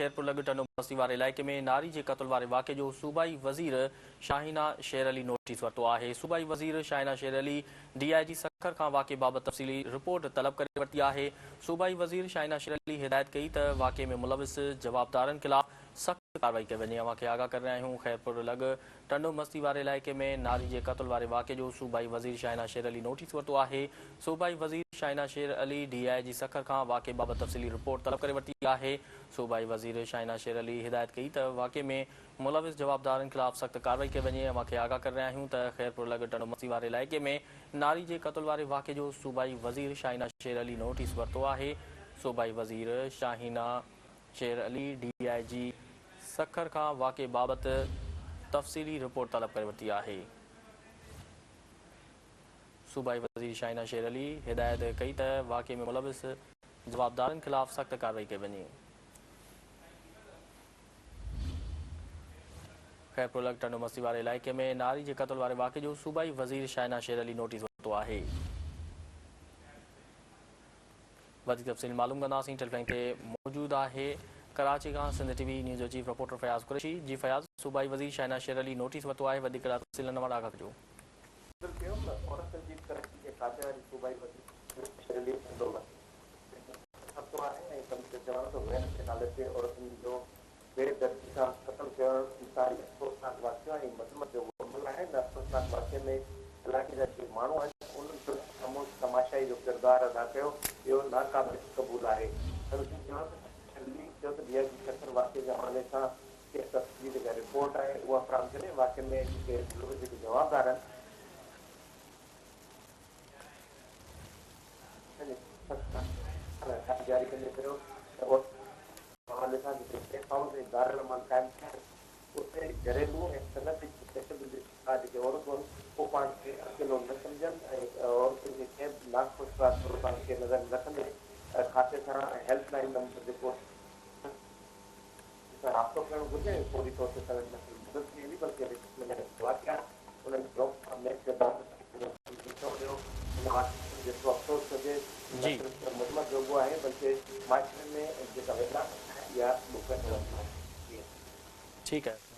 خيرپور لڳ ٽنڊو مستي واري علائقي ۾ ناري جي قتل واري واقعي جو صوبائي وزير شاهينه شير علي نوٽيس ورتو آهي. صوبائي وزير Shahina Sher Ali D I G Sukkur کان واقعي بابت تفصيلي رپورٽ طلب ڪري ورتي آهي. صوبائي وزير شاهينه شير علي هدايت ڪئي ته واقعي ۾ ملوث جوابدارن خلاف سخت ڪارروائي ڪئي وڃي. اوهان کي آگاهه ڪري رهيا آهيون خيرپور لڳ ٽنڊو مستي واري علائقي ۾ ناري جي قتل واري واقعي جو صوبائي وزير شاهينه شير علي نوٽيس ورتو آهي. صوبائي وزير Shahina Sher Ali D I G Sukkur کان واقعي بابت تفصيلي رپورٽ طلب ڪري ورتي آهي. صوبائي وزير شاهينه شير علي هدايت ڪئي ته واقعي ۾ ملوث جوابدارن خلاف سخت ڪارروائي ڪئي وڃي. اوهان کي آگاهه ڪري رهيا آهيون ته خيرپور لڳ ٽنڊو مستي واري علائقي ۾ ناري جي قتل واري واقعي جو صوبائي وزير شاهينه شير علي نوٽيس ورتو آهي. صوبائي وزير Shahina Sher Ali D I G Sukkur کان واقعي بابت تفصيلي رپورٽ طلب ڪري ورتي آهي. صوبائي وزير شاهينه شير علي هدايت ڪئي ته واقعي ۾ ملوث جوابدارن خلاف سخت ڪارروائي ڪئي وڃي. خيرپور لڳ ٽنڊو مستي واري علائقي ۾ ناري جي قتل واري واقعي جو صوبائي وزير شاهينه شير علي نوٽيس ورتو آهي. وڌيڪ تفصيل معلوم ڪنداسين ٽيليفون تي موجود آهي ڪراچي کان سنڌ ٽي وي نيوز جو چيف رپورٽر فياض قريشي جي فياض صوبائي وزير شاهينه شير علي نوٽيس ورتو آهي وڌيڪ تفصيلن وارا آگاهه ڪجو. ذڪر ڪيو ته عورتن جي ترقي جي کاتي واري صوبائي وزير شير علي ٽنڊو مستي ۾ نوٽيس ورتو آهي ۽ سندس چوڻ ته غيرت جي نالي تي عورتن جو بي دردي سان قتل ڪرڻ انتهائي افسوسناڪ واقعو ۽ مذمت جوڳو عمل آهي ان افسوسناڪ واقعي ۾ علائقي جا جيڪي ماڻهو آهن انهن پڻ خاموش تماشائي جو ڪردار ادا ڪيو اهو ناقابل قبول آهي. سندس چوڻ ته شرلي چيو ته ڊي I جي سکر واقعي جي حوالي سان ڪنهن تفصيلي جيڪا رپورٽ آهي اها فراهم ڪري واقعي ۾ جيڪي جيڪي جوابدار آهن انهن کي سخت جاري ڪندي چيو ته حوالي سان جتي سيف هائوس ۽ دارالامان قائم ٿيا آهن، اتي گهريلو ۽ صنعتي تشدد جي شڪار جيڪي عورتون آهن، اهي پاڻ کي اڪيلو نه سمجهن ۽ عورتن کي ڪنهن به ناخوشگوار صورتحال کي نظر ۾ رکندي کاتي سان ۽ هيلپ لائين نمبر جيڪو سان رابطو ڪرڻ گهرجي ۽ فوري طور تي سندن نه صرف مدد ڪئي ويندي بلڪه اهڙي قسم جا جيڪي واقعا آهن انهن جي روڪٿام ۾ ڪردار ڏٺو ويو. ان واقعي تي جيترو افسوس ڪجي نه صرف مذمت جوڳو آهي بلڪه معاشري ۾ جيڪا ويڳاڻپ آهي اها ڏکوئيندڙ به آهي. ٺيڪ آهي.